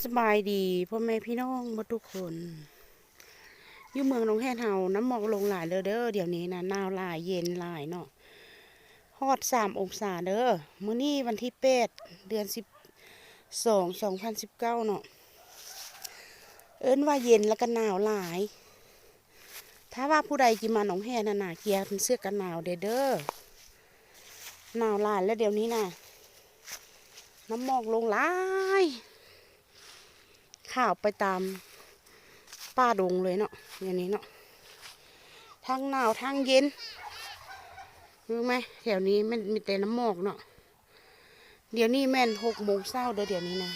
ສະບາຍດີພໍ່ແມ່ພີ່ນ້ອງໝົດທຸກຄົນ ຢູ່ເມືອງໜອງແຮດເຮົາ ນ້ຳໝອກລົງຫຼາຍເລີຍເດີ ດຽວນີ້ນະ ໜາວຫຼາຍ ເຢັນຫຼາຍເນາະ ຮອດສາມອົງສາເດີ. ມື້ນີ້ວັນທີແປດ ເດືອນສິບສອງ ສອງພັນສິບເກົ້າເນາະ ເອີ້ນວ່າເຢັນແລ້ວກໍໜາວຫຼາຍ. ຖ້າວ່າຜູ້ໃດຊິມາໜອງແຮດຫັ້ນນະ ກຽມເສື້ອກັນໜາວແດ່ເດີ ໜາວຫຼາຍແລ້ວດຽວນີ້ນະ ນ້ຳໝອກລົງຫຼາຍ ຂາວໄປຕາມປ່າດົງເລີຍເນາະ ດຽວນີ້ເນາະ ທັງໜາວທັງເຢັນ ຮູ້ໄໝ ແຖວນີ້ແມ່ນມີແຕ່ນ້ຳໝອກເນາະ. ດຽວນີ້ແມ່ນຫົກໂມງເຊົ້າເດີ ດຽວນີ້ນະ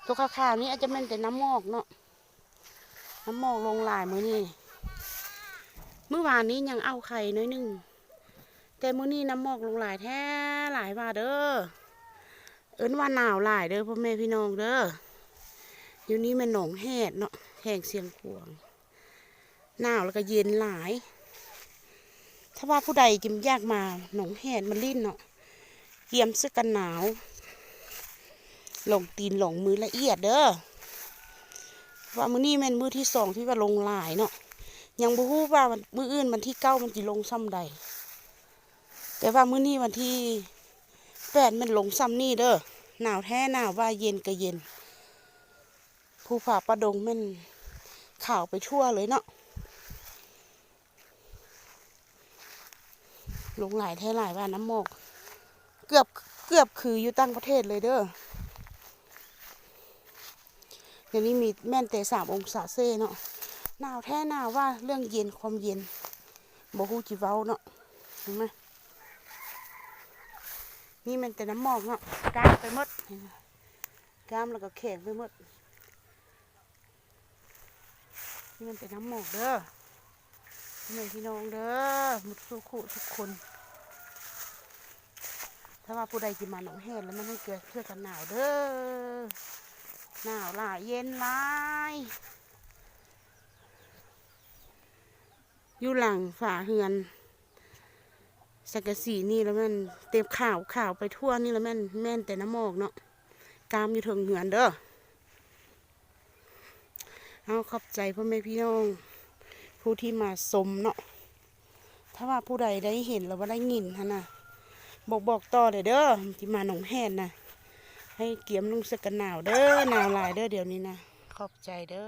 ຕົວຂາວໆນີ້ອາດຈະແມ່ນແຕ່ນ້ຳໝອກເນາະ ນ້ຳໝອກລົງຫຼາຍມື້ນີ້ ມື້ວານນີ້ຍັງເອົາໄຂ່ໜ້ອຍໜຶ່ງ ແຕ່ມື້ນີ້ນ້ຳໝອກລົງຫຼາຍແທ້ຫຼາຍວ່າເດີ ເອີ້ນວ່າໜາວຫຼາຍເດີພໍ່ແມ່ພີ່ນ້ອງເດີ. ຢູ່ນີ້ແມ່ນໜອງແຮດເນາະ ແຂວງຊຽງຂວາງ ໜາວແລ້ວກໍເຢັນຫຼາຍ. ຖ້າວ່າຜູ້ໃດຢາກມາໜອງແຮດມາຫຼິ້ນເນາະ ກຽມເສື້ອກັນໜາວ ລອງຕີນລອງມືລະອຽດເດີ ເພາະວ່າມື້ນີ້ແມ່ນມື້ທີສອງທີ່ວ່າລົງຫຼາຍເນາະ ຍັງບໍ່ຮູ້ວ່າມື້ອື່ນວັນທີເກົ້າມັນຊິລົງຊ່ຳໃດ ແຕ່ວ່າມື້ນີ້ວັນທີແປດແມ່ນລົງຊ່ຳນີ້ເດີ ໜາວແທ້ໜາວວ່າ ເຢັນກໍເຢັນ ພູຜາປ່າດົງແມ່ນຂາວໄປທົ່ວເລີຍເນາະ ລົງຫຼາຍແທ້ຫຼາຍວ່າ ນ້ຳໝອກເກືອບ ເກືອບຄືຢູ່ຕ່າງປະເທດເລີຍເດີ. ດຽວນີ້ມີແມ່ນແຕ່ສາມອົງສາເຊເນາະ ໜາວແທ້ໜາວວ່າ ເລື່ອງເຢັນ ຄວາມເຢັນ ບໍ່ຮູ້ຊິເວົ້າເນາະ ເຫັນໄໝ ນີ້ແມ່ນແຕ່ນ້ຳໝອກເນາະ ກ້າງໄປໝົດ ກ້າງແລ້ວກໍແຂງໄປໝົດ. ນີ້ມັນເປັນນ້ຳໝອກເດີ ພໍ່ແມ່ພີ່ນ້ອງເດີ ໝົດສູ່ຄູ່ທຸກຄົນ. ຖ້າວ່າຜູ້ໃດຊິມາໜອງແຮດແລ້ວ ມັນໃຫ້ເສື້ອກັນໜາວເດີ ໜາວຫຼາຍ ເຢັນຫຼາຍ. ຢູ່ຫຼັງຝາເຮືອນ ສັງກະສີນີ້ລະແມ່ນເຕັມຂາວ ຂາວໄປທົ່ວນີ້ລະແມ່ນ ແມ່ນແຕ່ນ້ຳໝອກເນາະ ຕາມຢູ່ເທິງເຮືອນເດີ. ເອົາ ຂອບໃຈພໍ່ແມ່ພີ່ນ້ອງຜູ້ທີ່ມາຊົມເນາະ ຖ້າວ່າຜູ້ໃດໄດ້ເຫັນ ຫຼືວ່າໄດ້ຍິນຫັ້ນນະ ບອກ ບອກຕໍ່ແດ່ເດີ ທີ່ມາໜອງແຮດນະ ໃຫ້ກຽມນຸ່ງເສື້ອກັນໜາວເດີ ໜາວຫຼາຍເດີ ດຽວນີ້ນະ ຂອບໃຈເດີ.